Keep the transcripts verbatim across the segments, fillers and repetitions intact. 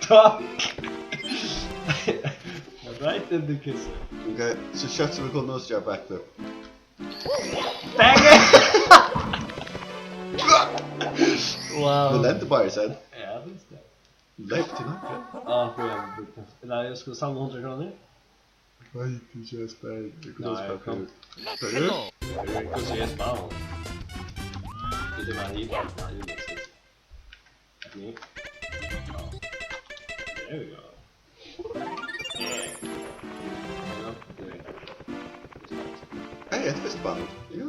Takk. Right in the kisser. Ok, so skjótt sum vit kunnu, so gera backflip. Dang it! Wow. Men den er bara sen. Ja, det er det. Leyp til nakran. Ah, for jeg brukte. Nei, jeg skulle samle hundre kroner. Nei, du skal spare. Du kan Nei, spare kom. Hva er det? Hva sier jeg spare? Det er bare hit. Nei, det er ikke. Nei. Ja. There we go. Yeah. Ja, det er det. Hey, et fistband. Ja.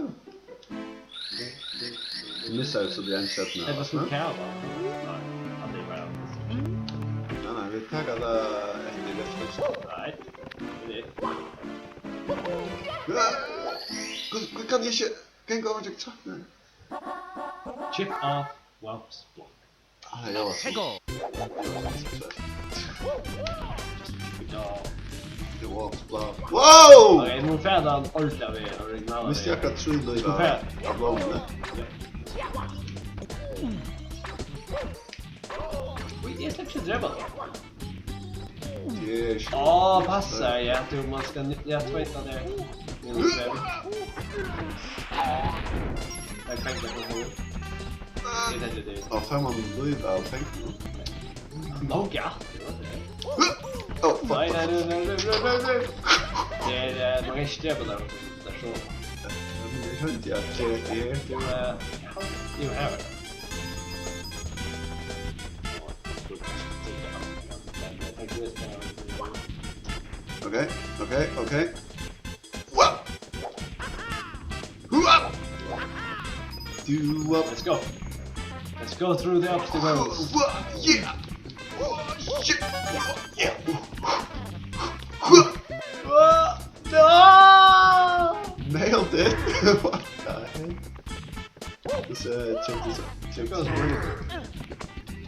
Missar so blir ein stjørna. Ella sum kava. Nei, ja, det er bara Nei, nei, vit taka tað eftir løftum. Nei, det er Hví, hví kann eg ikki ganga undir trappuni? Chip off Womps block. Ah, eg var so. Ja. Eg var so blá. Wow! Ok, nú fer hann ordiliga við originala Misti vegin. Akkurát trý lív Nú av, fer av blómuni. Ja. Oj, eg sleppi ikki at drepa hann. Tað er ikki Á, passar, ja, tú, man skal ni-, ja, tveita tær. Minus fem. Nei, fem, fem, fem, fem. Eg taki teg. Á, fær man lív av pengunum? Ó, ja, det var det. Ó, fuck, Nei, nei, fuck, nei, nei, nei, nei, nei. Det er, eh, man kan ikke drepe der, der så. Ja, men det skjønte jeg at det er. Du, eh, you have it. Ok, ok, ok. Wow! Wow! Do up. Let's go. Let's go through the obstacles. Wow! Yeah! Oh, shit! Yeah! Wow! No! Nailed it! What the hell? This, uh, changes, changes.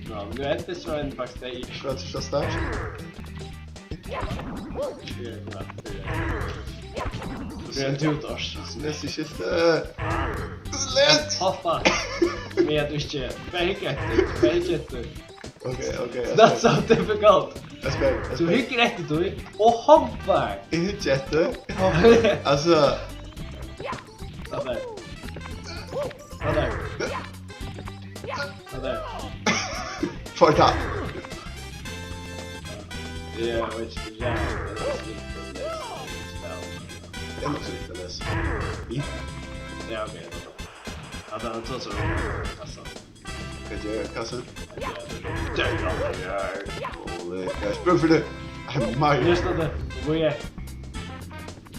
Bro, I'm gonna end this run backstage. Try to just dash. Tað er ein tútors. Les í skilti. Les! Hoppa. Men eg dusti. Bara hygg eftir. Bara hygg eftir. Ok, ok, eg That's skal so difficult. Eg skal, eg Tú skal. Hyggur eftir tí og hoppar. Eg hyggi eftir. Eg hoppi. Altso. Hvat er? Hvat er? Hvat er? Fuck that. Ja, eg veit ikki, ja, eg veit ikki, spæl. Eg má ikki lesa. Ja, ok, ja, ok. Ja, tað er ein sånn som kassan. Hvat ger kassan? Ja, tað er Óli, eg spyr fyri teg. Hey, Mario. Just det, det. Hvor er?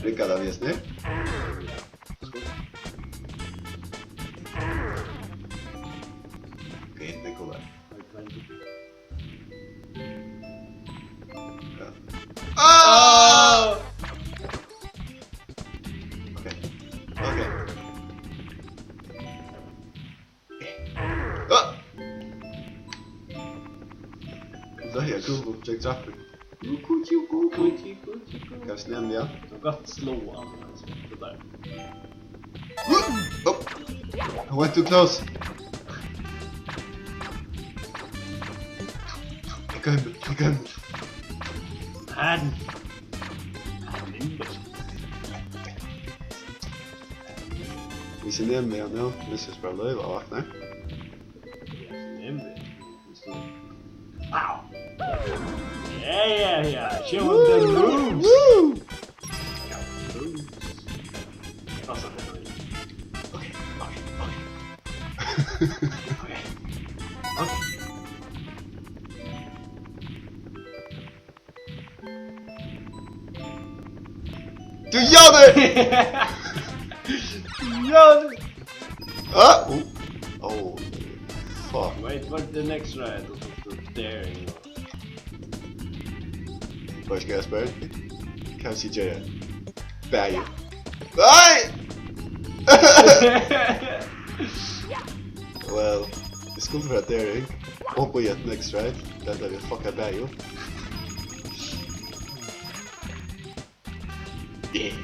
Riggar tað við snill? Ok, det er cool. Ja. Ah! Ok. Ok. Ah! Nei, eg kom upp, tjekk trappur. Kuki, kuki, kuki, kuki. Kanskje nemlig, ja. Du kan godt slå han, altså. Det der. Up! I went too close. Eg goymi, eg goymi. Nei. Hvis eg nemni hann nú, missi eg bara lív og vatni. Wow! Yeah, yeah, yeah. Show them the moves. Woo! Woo! Du gjorde det! Du gjorde det! Ah, oh. Oh, fuck. Wait for the next ride. Daring. Hvat skal eg spyrja? Hvat skal eg gera? Bæði. Nei! Well, eg skuldi vera daring. Og bíða eftir next ride. Tað er fucka bæði. Yeah.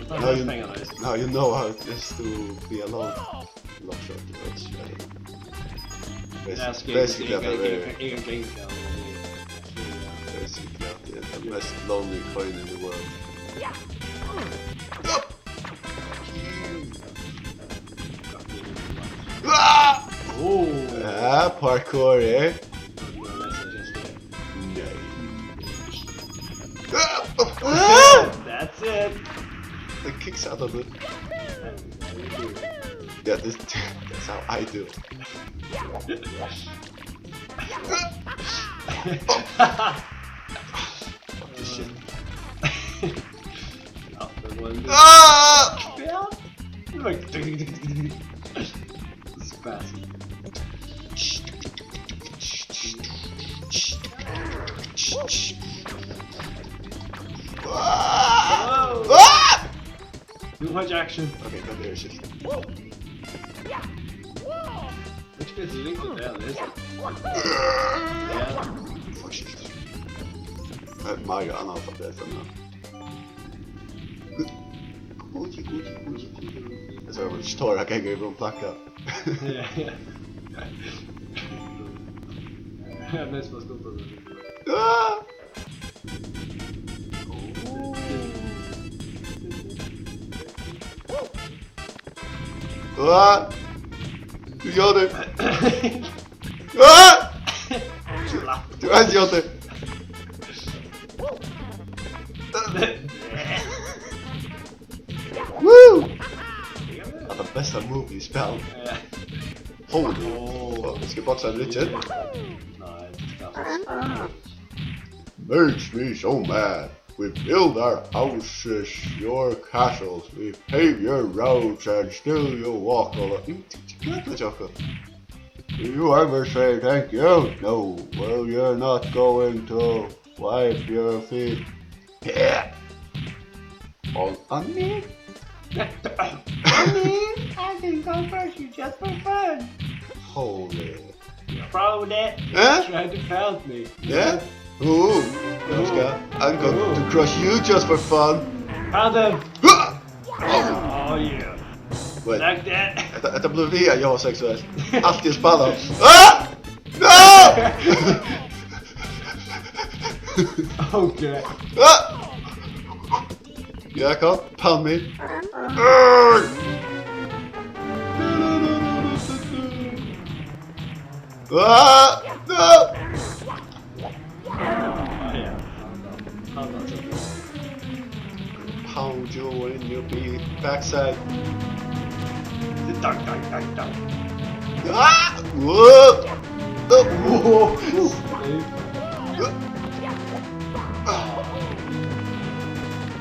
Now you, now you know how it is to be alone. Long shot, that's right. Basically, basically, at tað er, basically, at tað er the most lonely coin in the world. Ah! Oh. Ja, parkour, eh? Nei. Ah! That's it. The kicks out of it. Yeah, this, that's how I do it. Fuck this shit. Ja, det var en... Ah! Ja. Det var spasm. Ah! Ah! Nú fái eg action. Ok, hvat er skilt? Veit ikki hvat eg ringdi til, eg lesi. Ja. Fuck, skilt. Nei, Mario, hann har fått det, men... Gud. Gud, Gud, Gud, Gud. Eg sá, eg ikki tør at ganga yvir ein planka. Ja, ja. Ja, mest man skuldar. Ah! Ah! Du gjorde det. Ah! Du har gjort det. Woo! Det er det bedste move i spillet. Holy. Skal jeg bokse en litt? Nei, det skal jeg ikke. Makes me so mad. We build our houses, your castles, we pave your roads, and still you walk all... Mm, tjekk, tjekk, tjekk, tjekk. Do you ever say thank you? No. Well, you're not going to wipe your feet. Yeah. On, on me? On me? I can go crush you just for fun. Holy. Probably that. Huh? Trying to pound me. Yeah? Ooh. Oscar, I'm going to crush you just for fun. Pound him. Huh! Oh, yeah. Wait. Like that. Hetta, hetta blívur við, at eg eri seksuell. Altíð spæla. Ah! No! Okay. Ah! Jakob, pound me. Ah! No! Pound you in your be-, backside. Dunk, dunk, dunk, dunk. Ah! Whoa! Oh, whoa! Save. Ah.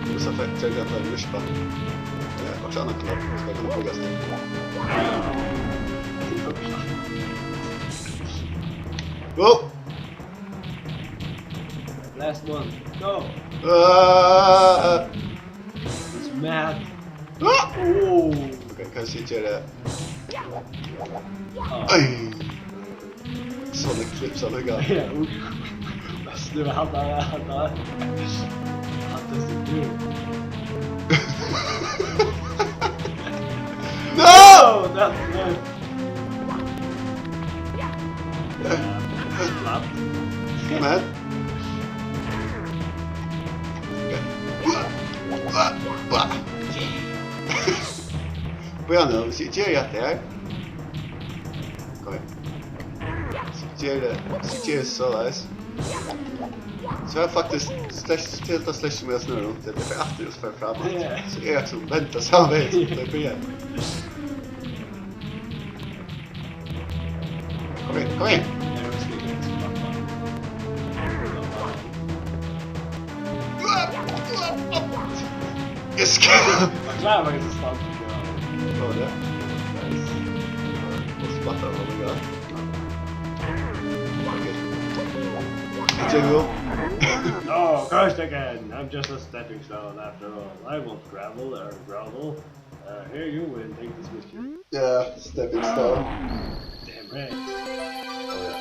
Hvussu fekk eg at fara í ruspa? Ja, kanskje annan knøtt. Skal kunna brúkast. Go! Last one. Go! Ah! It's mad. Ah! Oh! Hvat, hvat skal eg gera? Ah. Ei! Sonic Flips allíkavæl. Ja, uh. Best, du, hann, hann, hann, hann. Hann, tað er so dyrt. No! That's good. Flat. Come on. Bíða nú, hvis eg geri hatta her. Kom her. So geri, so geri eg soleiðis. So er faktiskt slash, til tað slash sum eg snøri rundt, eg fer aftur og so fer eg fram aftur. Ja. So eg havi sum vent tað sama veg sum tað byrjaði. Kom her, kom her. Yes! Hann klárar faktiskt at standa. Hvat var tað? Nice. Og spottar hann líka. Ok. Ikki nú. No, cursed again. I'm just a stepping stone after all. I won't gravel or grovel. Uh, here you win. Take this with you. Yeah, stepping stone. Damn right. Oh, yeah.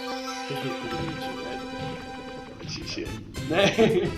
Shit, shit. Nei.